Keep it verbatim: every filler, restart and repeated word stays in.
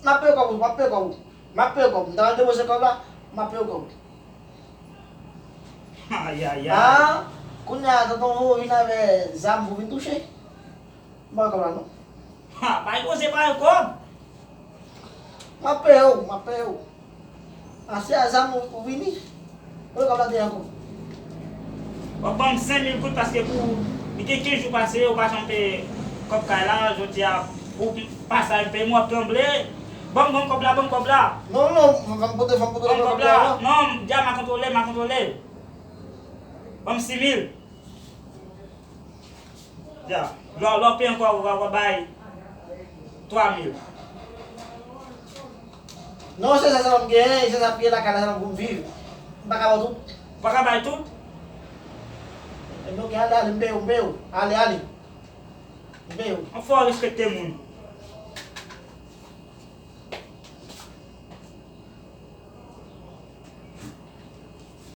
M ap peye kòb ou, m ap peye kòb ou. M ap peye kòb ou. M ta pral depoze kòb la, m ap peye kòb ou. Ayayay. Ah, kounye a, tonton Vo vin avè zam pou vin touche. M pa wè kòb la, non. Ha, bay koze, bay kòb. M ap peye w, m ap peye w. Ase a zam ou, ou vini. Ou wè kòb la te ankò. W ap ban m senk mil goud paske pou li gen kenz jou pase, ou pa janm peye kòb kay la, jodi a, ou pase a, m peye, m w ap tranble. Ban m, ban m kòb la, ban m kòb la. Non, non, fò m pote, fò m pote Ban m kòb kòb la. La. Non, di a m a kontwole, m a kontwole. Ban m sis mil. Ya, lè w peye ankò, w a bay twa mil. Non, se sa sèlman m genyen, se sa m genyen lakay la sèlman pou m viv. M pa ka ba w tout. Pa ka bay tout? Ebyen, oke, ale, ale, m peye w, m peye w. Ale, ale. M peye w. An fò w respekte moun.